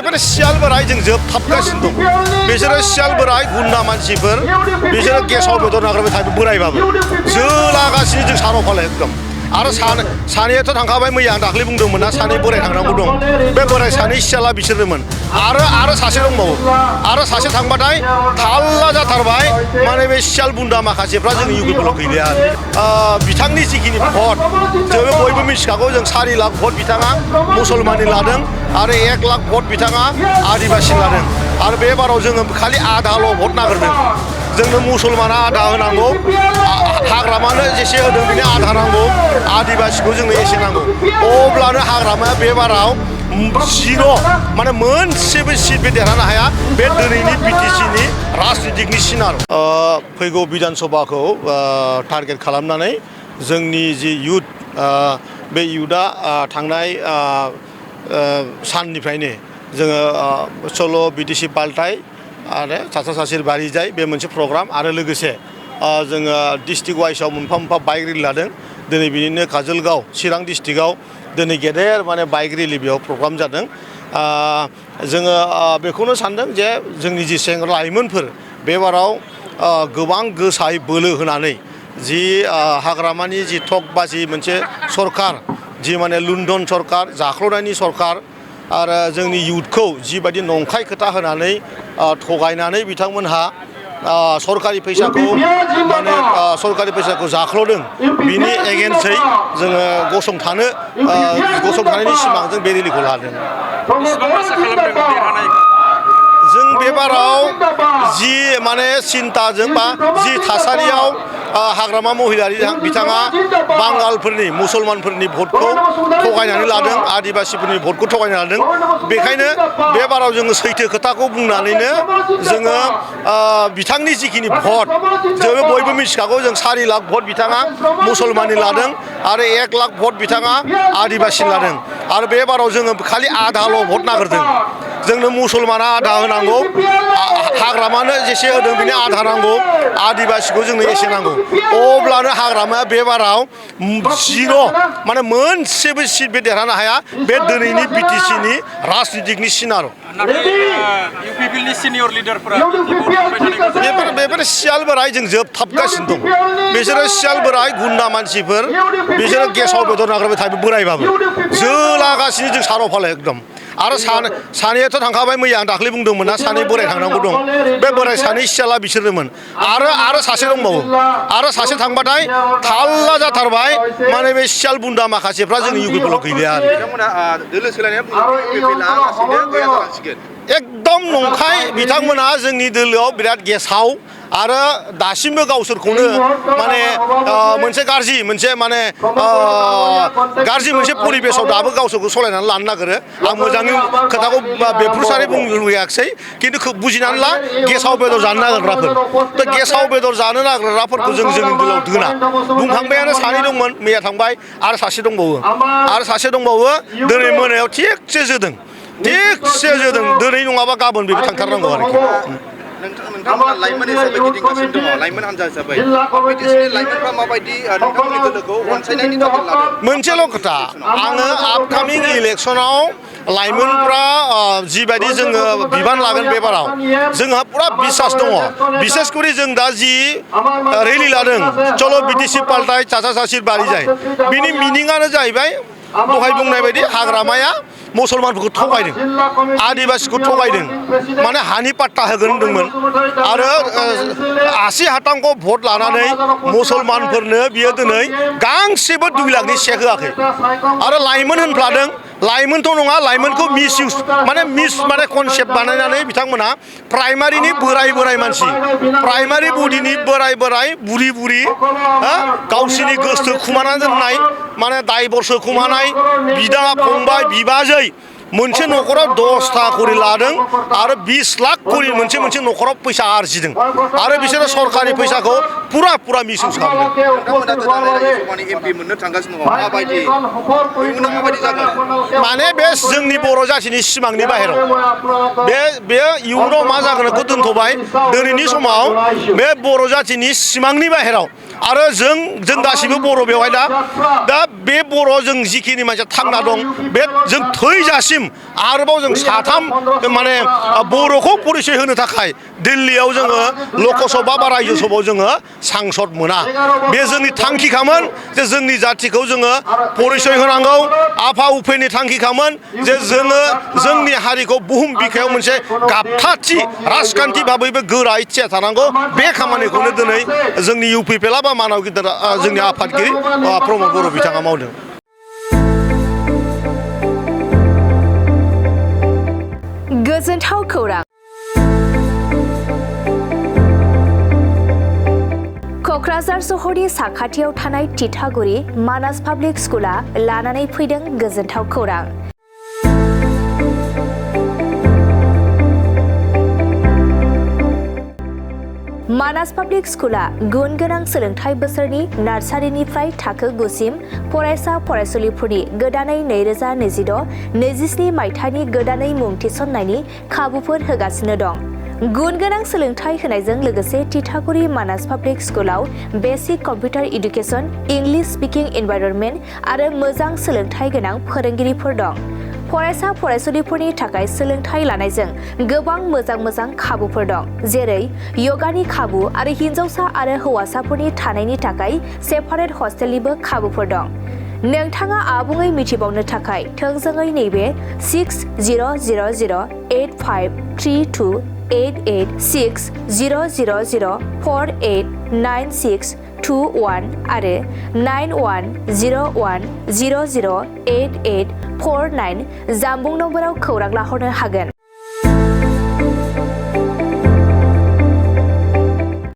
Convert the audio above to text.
बेफोर सियाल बोराय जों जोबथाबगासिनो दं बिसोरो सियाल बोराय गुन्दा मानसिफोर बिसोरो गेसाव बेदर नागिरबाय थायो बोरायबाबो जोलागासिनो जों सानाव फाले एकदम आरो सानैयाथ' थांखाबाय मैया आं दाख्लै बुंदोंमोन ना सानै बोराय थांनांगौ दं बे बोराय सानै सियाला बिसोरनोमोन आरो सासे दंबावो आरो सासे थांबाथाय थाल्ला जाथारबाय माने बे सियाल बुन्दा माखासेफ्रा जोंनि इउपिपिएलआव गैलिया बिथांनि जिखिनि भट जों बयबो मिथिखागौ जों 4 लाख भट बिथाङा मुसलमाननि लादों आरो 1 लाख भट बिथाङा आदिबासि लादों आरो बे बाराव जोङो खालि आधाल' भट नागिरदों जोंनो मुसलमाना आधा होनांगौ हाग्रामानो जेसे होदों बेनो आधा नांगौ आदिबासिखौ जोंनो एसे नांगौ अब्लानो हाग्रामाया बे बाराव 0 माने मोनसेबो सिट बे देरहानो हाया बे दिनैनि बिटिसिनि राजनितिकनि सिनार फैगौ बिधान सभाखौ टारगेट खालामनानै जोंनि जि इयुथ बे इयुथआ थांनाय साननिफ्रायनो जोङो चलो बिटिसि पाल्टाय आरो सासेर बारि जाय बे मोनसे प्रग्राम आरो लोगोसे जोङो डिस्ट्रिक्ट वाइसआव मोनफा मोनफा बाइक रेलि लादों दिनै बिनिनो काजलगाव चिरां डिस्ट्रिक्टआव दिनै गेदेर माने बाइक रेलि बेयाव प्रग्राम जादों जोङो बेखौनो सानदों जे जोंनि जि सेंग्रा लाइमोनफोर बे बाराव गोबां गोसायै बोलो होनानै जि हाग्रामानि जि थकबाजि मोनसे सरकार जि माने लुन्डन सरकार जाख्ल'नायनि सरकार आरो जोंनि इयुथखौ जिबायदि नंखाय खोथा होनानै थगायनानै बिथांमोनहा सरकारि फैसाखौ माने सरकारि फैसाखौ जाख्ल'दों बिनि एगेन्स्टै जोङो गसंथानायनि सिमांजों बे रेलिखौ लादों जों बे बाराव जि माने सिन्ताजों बा जि थासारियाव हाग्रामा महिलारि बिथाङा बांगालफोरनि मुसलमानफोरनि भटखौ थगायनानै लादों आदिबासिफोरनि भटखौ थगायनानै लादों बेखायनो बे बाराव जोङो सैथो खोथाखौ बुंनानैनो जोङो बिथांनि जिखिनि भट जों बयबो मिथिखागौ जों 4 लाख भट बिथाङा मुसलमाननि लादों आरो 1 लाख भट बिथाङा आदिबासिनि लादों आरो बे बाराव जोङो खालि आधाल' भट नागिरदों जोंनो मुसलमाना आधा होनांगौ हाग्रामानो जेसे होदों बेनो आधा नांगौ आदिबासिखौ जोंनो एसे नांगौ अब्लानो हाग्रामाया बे बाराव 0 माने मोनसेबो सिट बे देरहानो हाया बे दिनैनि बिटिसिनि राजनितिकनि सिनार इउपिपिएलनि सिनियर लिडारफोरा बेफोर सियाल बोराय जों जोबथाबगासिनो दं बिसोरो सियाल बोराय गुन्दा मानसिफोर बिसोरो गेसाव बेदर नागिरबाय थायो बोरायबाबो जोलागासिनो जों सानाव फाले एकदम आरो सानैयाथ' थांखाबाय मैया आं दाख्लै बुंदोंमोन ना सानै बोराय थांनांगौ दं बे बोराय सानै सियाला बिसोरनोमोन आरो सासे दंबावो आरो सासे थांबाथाय थाल्ला जाथारबाय माने बे सियाल बुन्दा माखासेफ्रा जोंनि इउपिपिएलआव गैलिया एकदम नंखाय बिथांमोना जोंनि दोलोआव बिराद गेसाव आरो दासिमबो गावसोरखौनो माने मोनसे गाज्रि मोनसे परिबेसाव दाबो गावसोरखौ सलायनानै लानो नागिरो आं मोजाङै खोथाखौ बेफ्रुसारै बुंनो लुबैयाखिसै खिन्थु बुजिनानै ला गेसाव बेदर जानो नागिरग्राफोर दा गेसाव बेदर जानो नागिरग्राफोरखौ जों जोंनि दोलोआव दोना बुंखांबायानो सानै दंमोन मैया थांबाय आरो सासे दंबावो दिनै मोनायाव थिगसे जोदों दिनै नङाबा गाबोन बेबो थांथारनांगौ आरोखि नोंथांमोना लाइमोन हिसाबै गिदिंगासिनो दङ लाइमोन हान्जा हिसाबै बिटिसिनि लाइमोनफ्रा माबायदि नोंथांमोननि दोलोखौ अनसायनायनि थाखाय लादों मोनसेल' खोथा आङो आपकामिं इलेक्सनाव लाइमोनफ्रा जिबायदि जोङो बिबान लागोन बे बाराव जोंहा पुरा बिसास दङ बिसेसकरि जों दा जि रेलि लादों चलो बिटिसि पाल्टाय सासेर बारि जाय बिनि मिनिङानो जाहैबाय दहाय बुंनाय बायदि हाग्रामाया मुसलमानफोरखौ थगायदों आदिबासिखौ थगायदों माने हानि पाट्टा होगोन होनदोंमोन आरो 80% भट लानानै मुसलमानफोरनो बियो दिनै गांसेबो 2 लाखनि चेक होआखै आरो लाइमोन होनफ्लादों लाइमोनथ' नङा लाइमोनखौ माने कनसेप्ट बानायनानै बिथांमोना प्राइमारिनि बोराय मानसि प्राइमारि बडिनि बोराय बुरि गावसिनि गोसो खुमानानै दोननाय माने दायबरसो खुमानाय बिदा फंबाय बिबाजै मोनसे न'खराव 10टा खरि लादों आरो 20 लाख खरि मोनसे न'खराव फैसा आरजिदों आरो बिसोरो सरकारि फैसाखौ पुरा मिसइउज खालामदों माने बे जोंनि बर' जाथिनि सिमांनि बाहेराव बे इयुनाव मा जागोन बेखौ दोनथ'बाय दिनैनि समाव बे बर' जाथिनि सिमांनि बाहेराव आरो जों गासिबो बर' बेवहाय दा बे बर' जों जिखिनि मानसिया थांना दं बे जों थैजासिम आरोबाव जों साथाम माने बर'खौ परिचय होनो थाखाय दिल्लीयाव जोङो लकसभा बा रायजो सभायाव जोङो सांसद मोना बे जोंनि थांखिखामोन जे जोंनि जाथिखौ जोङो परिचय होनांगौ आफा उपेनि थांखिखामोन जे जोङो जोंनि हारिखौ बुहुम बिखायाव मोनसे गाबथाथि राजखान्थि भाबैबो गोरायै थिया थानांगौ बे खामानिखौनो दिनै जोंनि UPPL बा मानाव गिदिर जोंनि आफादगिरि प्रमद बर' बिथाङा मावदों। गोजोनथाव खौरां क'क्राझार सहरनि साखाथियाव थानाय तितागुरि मानास पाब्लिक स्कुला लानानै फैदों गोजोनथाव खौरां। मानास पाब्लिक स्कुला गुन गोनां सोलोंथाइ बोसोरनि नार्सारिनिफ्राय थाखो 9 सिम फरायसा फरायसुलिफोरनि गोदानै 2026-27 मायथाइनि गोदानै मुं थिसननायनि खाबुफोर होगासिनो दं। गुन गोनां सोलोंथाइ होनायजों लोगोसे तितागुरि मानास पाब्लिक स्कुलाव basic computer education, English speaking environment आरो मोजां सोलोंथाइ गोनां फोरोंगिरिफोर दं। फरायसा फरायसुलिफोरनि थाखाय सोलोंथाइ लानायजों गोबां मोजां खाबुफोर दं, जेरै यगानि खाबु आरो हिन्जावसा आरो हौवासाफोरनि थानायनि थाखाय सेपारेट हस्टेलनिबो खाबुफोर दं। नोंथाङा आबुङै मिथिबावनो थाखाय थोंजोङै नैबे 60008532886000489621 आरो 9101008849 जानबुं नम्बराव खौरां लाहरनो हागोन।